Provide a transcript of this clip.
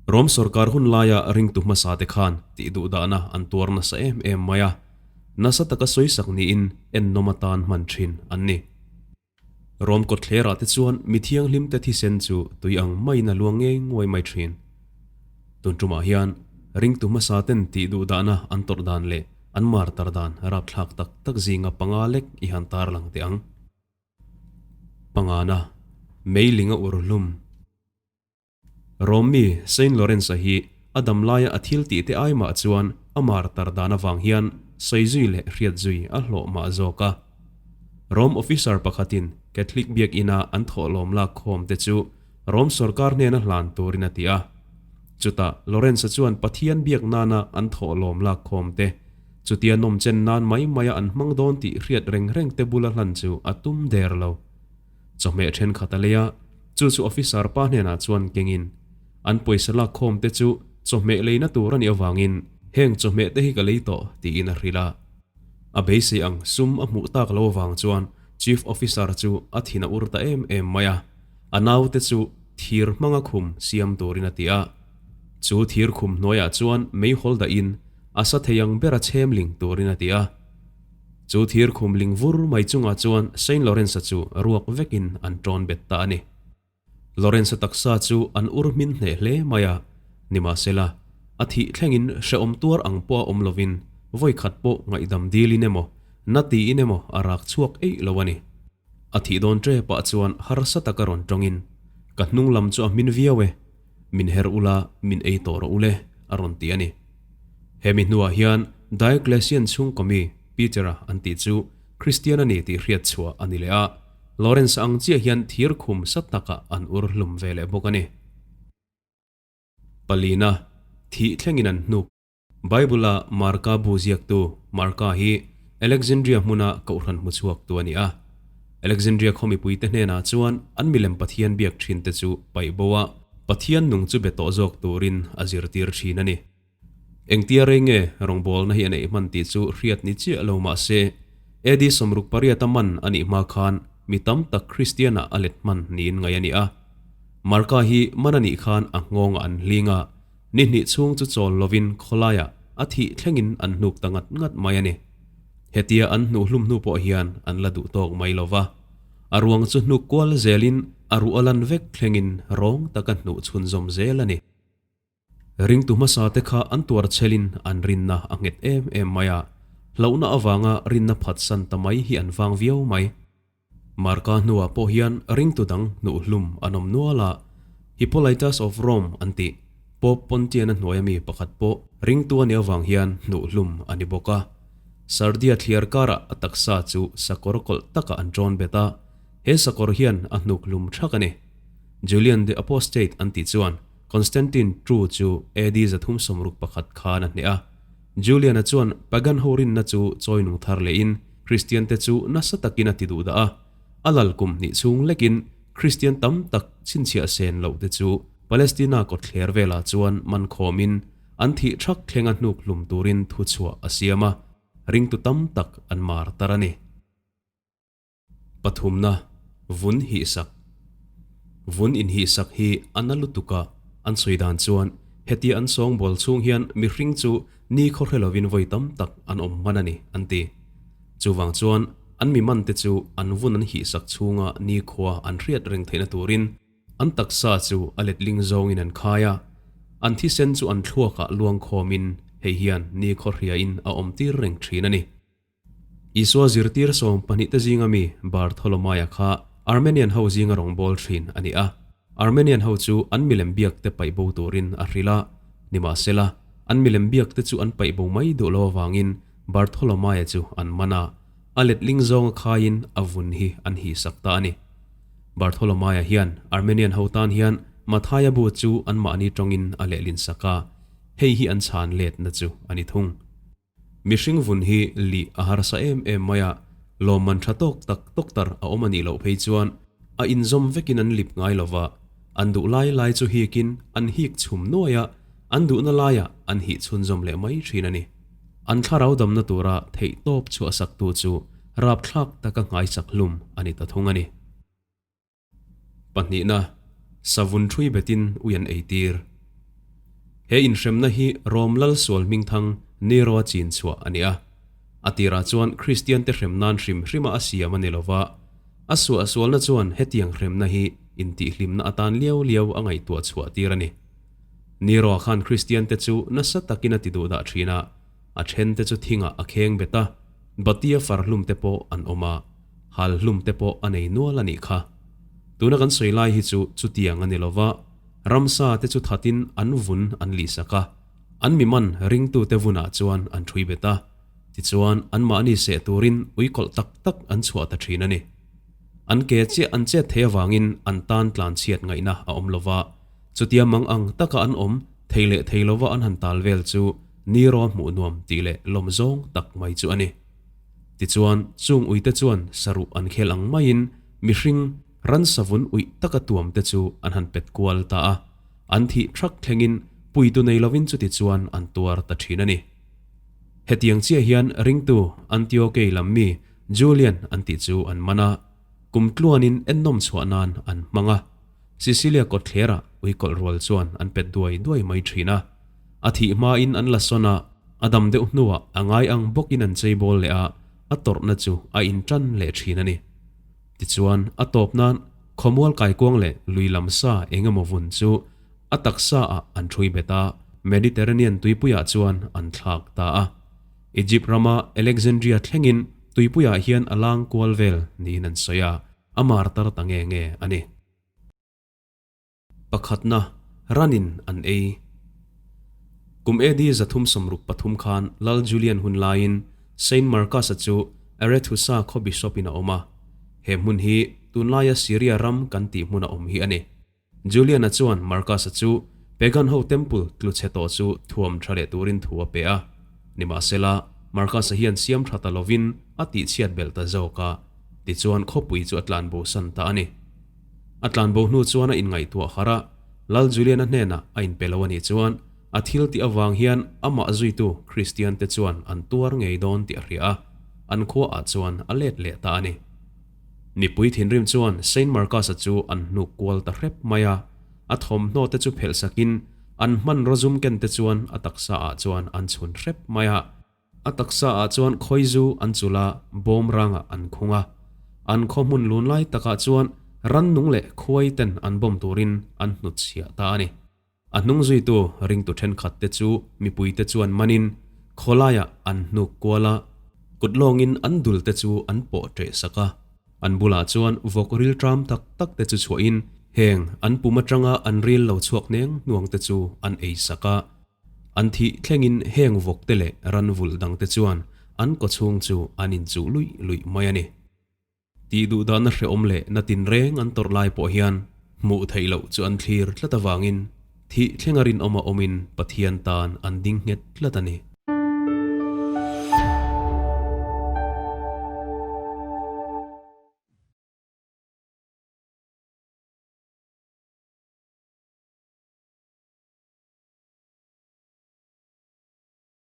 Rom sorkar hun laia ringtu hmasa te khan tih duh dahna an tuar nasa em em mai a, nasa taka sawisak niin ennawm atan hman thin an ni. Rom kawtthlerah te chuan mi thianghlim te thisen chu tui ang maiin a luang ngei nguai mai thin. Tun tumah hian ringtu hmasa ten tih duh dahna an tawrh dan leh an mar tar dan rapthlak tak tak zinga panga lek i han tarlang teh ang. Pangana, Meiling a ur hlum. Rom mi Saint Lawrence-a hi a dam laia a thil tih te ai mah chuan a mar tar dan avang hian sawi zui leh hriat zui a hlawh mah zawk a. Rom officer pakhatin Catholic biakina an thawhlawm lak khawm te chu Rom sorkar hnena hlan turin a ti a. Chutah Lawrence-a chuan Pathian biak nana an thawhlawm lak khawm te chutia nawmchen nan mai maia an hmang dawn tih hriat reng reng te bula hlan chu a tum der lo. Chawhmeh thenkhat a lei a, chu chu officer pa hnenah chuan kengin, An pawisa lak khawm te chu chawhmeh leina tur a nih avangin heng chawhmeh te hi ka lei tawh, tiin a hrilh a. A beisei ang sum a hmuh tak lo avang chuan chief officer chu a thin a ur ta em em mai a, a naute chu thir hmanga khum siam turin a ti a. Chu thir khum hnuaiah chuan meihawl dahin a sa thei ang bera chhem ling turin a ti a. Chu thir khum ling vur mai chungah chuan Saint Lawrence-a chu ruak vekin an tawn bet ta a ni. Lawrence-a taksa chu an ur hmin hneh hle mai a, nimahsela, a thih thlengin hrehawm tuar ang pawh a awm lovin vawi khat pawh ngaihdam dilin emaw, na tiin emaw a rak chhuak eih lo a ni. A thih dawn ṭepah chuan harsa taka rawn tawngin, Ka hnung lam chu a hmin viau e, min her ula min ei tawh rawh ule, a rawn ti a ni. Hemi hnuah hian Diocletian chhungkaw mi Peter-a an tih chu Kristian a ni tih hriat chhuah a ni leh a, Lawrence-a ang chiah hian thir khum sa takah an ur hlum ve leh bawk a ni. Palina, thih thlengin an hnuk. Bible-a Marka bu ziaktu Marka hi Alexandria hmuna kohhran hmu chhuaktu a ni a. Alexandria khaw mipuite hnenah chuan an milem Pathian biak thinte chu paih bo a, Pathian nung chu be tawh zawk turin a zirtir thin a ni. Engtia rei nge rawngbawlna hi a neih hman tih chu hriat ni chiah lo mah se, AD 68 a man a nih hma khan mi tam tak Kristian-ah a let hman niin ngaih a ni a. Marka hi man a nih khan a nghawngah an hling a, Ni hnih chhung chu chawl lovin khawlaiah a thih thlengin an hnuk ta ngat ngat mai a ni. Hetia an hnuh hlum hnu pawh hian an la duh tawk mai lo va. A ruang chu hnuk kual zelin a ruh a lan vek thlengin rawng taka hnuh chhunzawm zel a ni. Ringtu hmasa te kha an tuar chhelin an rinna a nghet em em mai a, hlauhna avanga rinna phatsan ta mai hi an vang viau mai. Marka hnuah pawh hian ringtu dang hnuh hlum an awm nual a, Hippolytus of Rome an tih Pope Pontian-a hnuaia mi pakhat pawh ringtu a nih avang hian hnuh hlum a ni bawk a. Sardia thliar karah a taksa chu sakawr kawlh takah an ṭawn bet a, he sakawr hian a hnuk hlum ṭhak a ni. Julian the Apostate an tih chuan Constantine ii chu AD 361 khan a hneh a. Julian-a chuan pagan ho rinna chu chawi nung thar lehin Kristian-te chu nasa takin a ti duh dah a. A lal kum hnih chhung lekin Kristian tam tak chhinchhiah sen loh te chu Palestina kawtthler velah chuan man khawmin an thih thak thlenga hnuk hlum turin thuchhuah a siam a, ringtu tam tak an mar tar a ni. Pathumna, vun hihsak. Vun inhihsak hi a na lutuk a, an sawi dan chuan hetia an sawngbawl chhung hian mihring chu ni khaw hre lovin vawi tam tak an awm hman a ni, an ti. Chuvang chuan an mi mante chu an vun an hihsak chhunga nikhua an hriat reng theihna turin an taksa chu a letling zawngin an khai a, an thisen chu an thluakah luang khawmin hei hian ni khaw hriain a awm tir reng thin a ni. Isua zirtir 12 te zinga mi Bartholomaia kha Armenian ho zinga rawngbâwl ṭhin a ni a. Armenian ho chu an milem biak te paih bo turin a hrilh a, nimahsela, an milem biak te chu an paih bo mai duh lo avangin Bartholomaia chu an man a, a letling zawnga khaiin a vun hi an hihsak ta a ni. Bartholomaia hian Armenian ho tan hian Mathaia bu chu anmahni ṭawngin a lehlinsak a, hei hi an chhan letna chu a ni thung. Mihring vun hi lih a harsa em em mai a, lawmman tha tawk tak doctor a awm a nih loh phei chuan a inzawm vekin an lip ngai lova, an duh lai lai chu hikin an hik chhum nuai a, an duhna laiah an hih chhunzawm leh mai thin a ni. An thlarau damna tura theih tawp chhuahsaktu chu rapthlak taka nghaisak hlum a ni ta thung a ni. Pahnihna, savun ṭhui betin ui an eitir. He inhremna hi Rom lal sual hmingthang Nero-a chin chhuah a ni a. A tirah chuan Kristiante hrem nan hrim hrima a siam a ni lo va, a suahsualna chuan hetiang hremna hi intihhlimna atan liau liau a ngaihtuah chhuah tir a ni. Nero-a khan Kristiante chu nasa takin a ti duh dah thin a, a thente chu thingah a kheng bet a, Batia far hlum te pawh an awm a, hal hlum te pawh a nei nual a nih kha. Tuna kan sawi lai hi chu chutiang a ni lo va, ramsa te chu thatin an vun an lihsak a, an mi man ringtute vunah chuan an ṭhui bet a, tichuan anmahni seh turin uikawlh tak tak an chhuah ta ṭhin a ni. An ke chiah an chet thei avangin an tan tlan chhiat ngaihna a awm lo va, chutia mang ang taka an awm thei leh thei lova an han tal vel chu Nero hmuh nuam tih leh lawm zawng tak mai chu a ni. Tichuan, chung uite chuan saruh an khel ang maiin mihring ransa vun uih taka tuam te chu an han pet kual ta a, an thih thak thlengin puitu nei lovin chuti chuan an tuar ta thin a ni. Hetiang chiah hian ringtu Antiokei lam mi Julian an tih chu an man a, kum tluanin ennawm chhuah nan an hmang a, Sicilia kawtthlerah uikawlh rual chuan an pet duai duai mai thin a. A thih hmain an la sawn a, a dam deuh hnuah a ngai ang bawkin an chei bawl leh a, a tawrhna chu a intan leh thin a ni. Tichuan, a tawp nan khawmual kaikuang leh lui lam sa eng emaw vun chu a taksa ah an ṭhui bet a, Mediterranean tuipuiah chuan an thlak ta a. Egypt rama Alexandria thlengin tuipuiah hian a lang kual vel niin an sawi a, a martar ta nge nge a ni. Pakhatna, ranin an ei. Kum AD 363 khan Lal Julian hun laiin Saint Marcus-a chu Arethusa khaw bishop-in a awm a. He hmun hi tunlaia Syria ram kan tih hmuna awm hi a ni. Julian-a chuan Marcus-a chu Pagan ho temple tlu chhe tawh chu thuam tha leh turin thu a pe a. Nimahsela, Marcus-a hian siam tha ta lovin a tihchhiat belh ta zawk a, tichuan khawpui chu a tlanbo san ta a ni. A tlanbo hnu chuan a inngaihtuah harh a, Lal Julian-a hnenah a inpe lo a nih chuan a thil tih avang hian amah zuitu Kristian te chuan an tuar ngei dawn tih a hria a, an khuaah chuan a let leh ta a ni. Mipui thinrim chuan Saint Marcus-a chu an hnuk kual ta hrep mai a, a thawmhnaw te chu phelh sakin an hmanraw zum ken te chuan a taksa ah chuan an chhun hrep mai a. A taksa ah chuan khawizu an chulh a, bawm rangah an khung a. An khaw hmun lun lai takah chuan rannung leh khuai ten an bawm turin an hnutchhiah ta a ni. A hnung zuitu ringtu thenkhat te chu mipui te chuan manin khawlaiah an hnuk kual a, kut lawngin an dul te chu an pawh ṭeh sak a. An bulah chuan vawk ril ṭam tak tak te chu chhuahin heng an pum aṭanga an ril lo chhuak hneng hnuang te chu an ei sak a. An thih thlengin heng vawk te leh ran vulh dang te chuan an kawchhung chu an inchuh luih luih mai a ni. Tih duh dahna hrehawm leh na tinreng an tawrh lai pawh hian hmuh theih loh chu an thlir tlat avangin thih thlenga rinawma awmin Pathian tan an ding nghet tlat a ni.